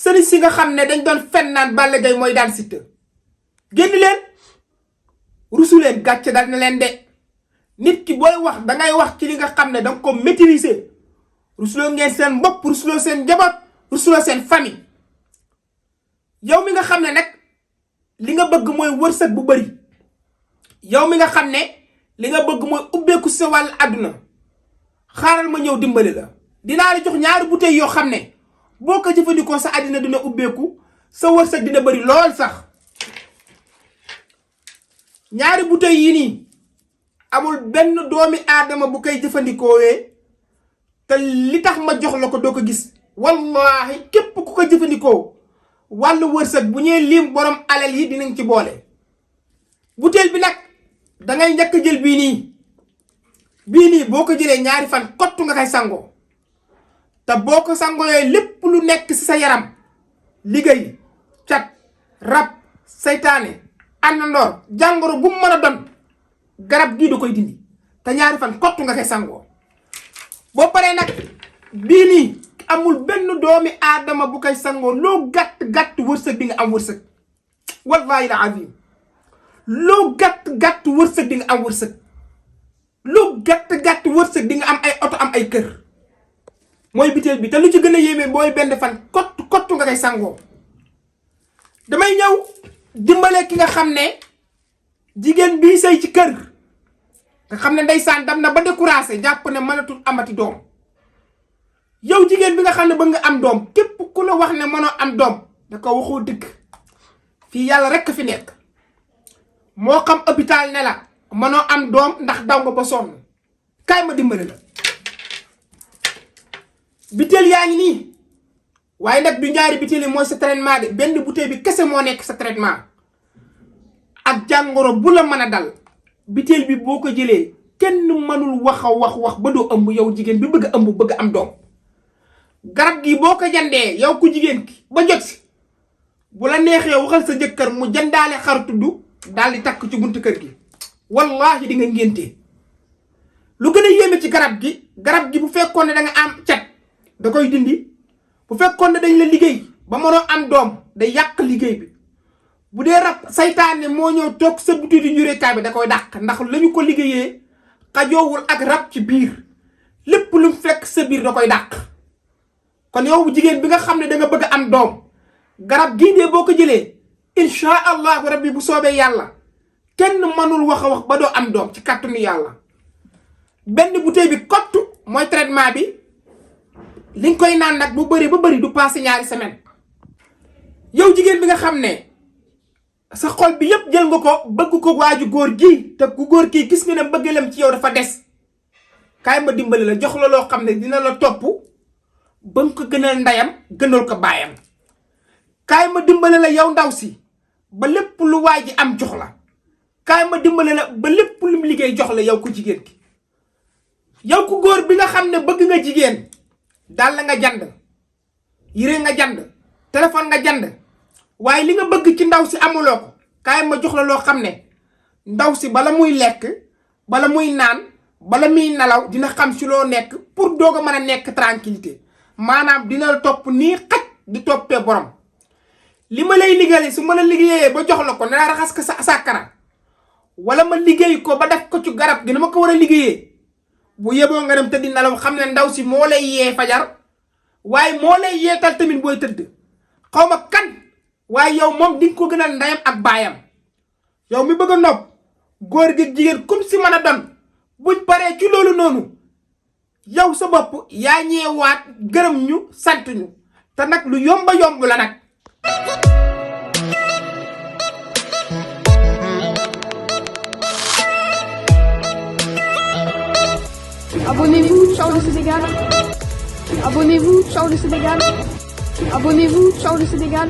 sëriñ si nga xam ne dañ doon fen naan Balla Gaye mooy daan Siteu génn leen rusu leen gàcce dal na leen de nit ki booy wax dangay wax ci li nga xam ne danga ko maîtriser rusuloo ngeen seen bopp rusuloo seen njaboot rusuloo seen famille yow mi nga xam ne nag li nga bëgg mooy wërsëg bu bari yow mi nga xam ne li nga bëgg mooy ubbeeku sa wàll àdduna xaaral ma ñëw dimbali la dinaa la jox ñaari bouteilles yoo xam ne boo ko jëfandikoo sa àddina dina ubbeeku sa wërsëg dina bari lool sax ñaari bouteilles yi nii amul benn doomi aadama bu koy jëfandikoowee te li tax ma jox la ko doo ko gis wallahi képp ku ko jëfandikoo wàllu wërsëg bu ñee lim borom alal yi dinañ ci boole bouteille bi nag dangay njëkk jël bii nii boo ko jëlee ñaari fan kottu nga koy sangoo te boo ko sangoo yooyu lépp lu nekk ci sa yaram liggéey cat rab saytaane àndandoor jàngoro bu mu mën a doon garab gii da koy dindi te ñaari fan kottu nga koy sangoo boo paree nag bii nii amul benn doomi aadama bu koy sangoo loo gàtt wërsëg di nga am wërsëg wallahi la azim loo gàtt wërsëg di nga am wërsëg loo gàtt wërsëg di nga am ay oto am ay kër mooy biteel bi te lu ci gën a yéeme booy benn fan kottu nga koy sangoo damay ñëw dimbale ki nga xam ne jigéen bii sëy ci kër nga xam ne ndeysaan dam na ba découragé jàpp ne mënatul amati doom yow jigéen bi nga xam ne bëgg nga am doom képp ku la wax ne mënoo am doom da ko waxoo dëgg fii yàlla rekk fi nekk moo xam hôpital ne la mënoo am doom ndax daw nga ba sonn kaay ma dimbale la biteel yaa ngi nii waaye nag du ñaari biteel yi mooy sa traitement de benn bouteille bi kese moo nekk sa traitement ak jàngoro bu la mën a dal biteel bi boo ko jëlee kenn mënul wax ba doo ëmb yow jigéen bi bëgg a ëmb bëgg am doom garab gi boo ko jandee yow ku jigéen ki ba jot si bu la neexee waxal sa jëkkër mu jandaale xar tudd daal di takk ci buntu kër gi wallahi di nga ngéntee lu gën a yéeme ci garab gi bu fekkoon ne da nga am cat da koy dindi bu fekkoon ne dañ la liggéey ba mënoo am doom day yàq liggéey bi bu dee rab saytaane moo ñëw toog sa butitu njurekaay bi da koy dàq ndax lañu ko liggéeyee xajoowul ak rab ci biir lépp lu mu fekk sa biir da koy dàq kon yow bu jigéen bi nga xam ne da nga bëgg am doom garab gii dee boo ko jëlee insha allahu rabbi bu soobee yàlla kenn mënul wax ba doo am doom ci kàttanu yàlla benn bouteille bi kottu mooy traitement bi li nga koy naan nag bu bëri ba bëri du passé ñaari semaine yow jigéen bi nga xam ne sa xol bi yépp jël nga ko bëgg ko waaju góor gi te ku góor kii gis nga ne bëggalam ci yow dafa des kaay ma dimbali la jox la loo xam ne dina la topp ba nga ko gënal ndeyam gënal ko baayam kaay ma dimbali la yow ndaw si ba lépp lu waay ji am jox la kaay ma dimbali la ba lépp lu mu liggéey jox la yow ku jigéen ki yow ku góor bi nga xam ne bëgg nga jigéen daal la nga jand yére nga jand téléphone nga jand waaye li nga bëgg ci ndaw si amuloo ko kaay ma jox la loo xam ne ndaw si bala muy lekk bala muy naan bala muy nelaw dina xam si loo nekk pour doog a mën a nekk tranquillité maanaam dina la topp nii xaj di toppee borom li ma lay liggéeyee su ma la liggéeyee ba jox la ko ne la raxas ko sa sàkkara wala ma liggéey ko ba def ko ci garab gi na ma ko war a liggéeyee bu yeboo nga dem tëddi nelaw xam ne ndaw si moo lay yee fajar waaye moo lay yeetal tamit booy tëdd xaw ma kan waaye yow moom di nga ko gënal ndeyam ak baayam yow mi bëgg a nopp góor gi jigéen comme si mën a doon buñ paree ci loolu noonu yow sa bopp yaa ñeewaat gërëm ñu sant ñu te nag lu yomba yomb la nag. Abonnez-vous, ciao le Sénégal. Abonnez-vous, ciao le Sénégal. Abonnez-vous, ciao le Sénégal.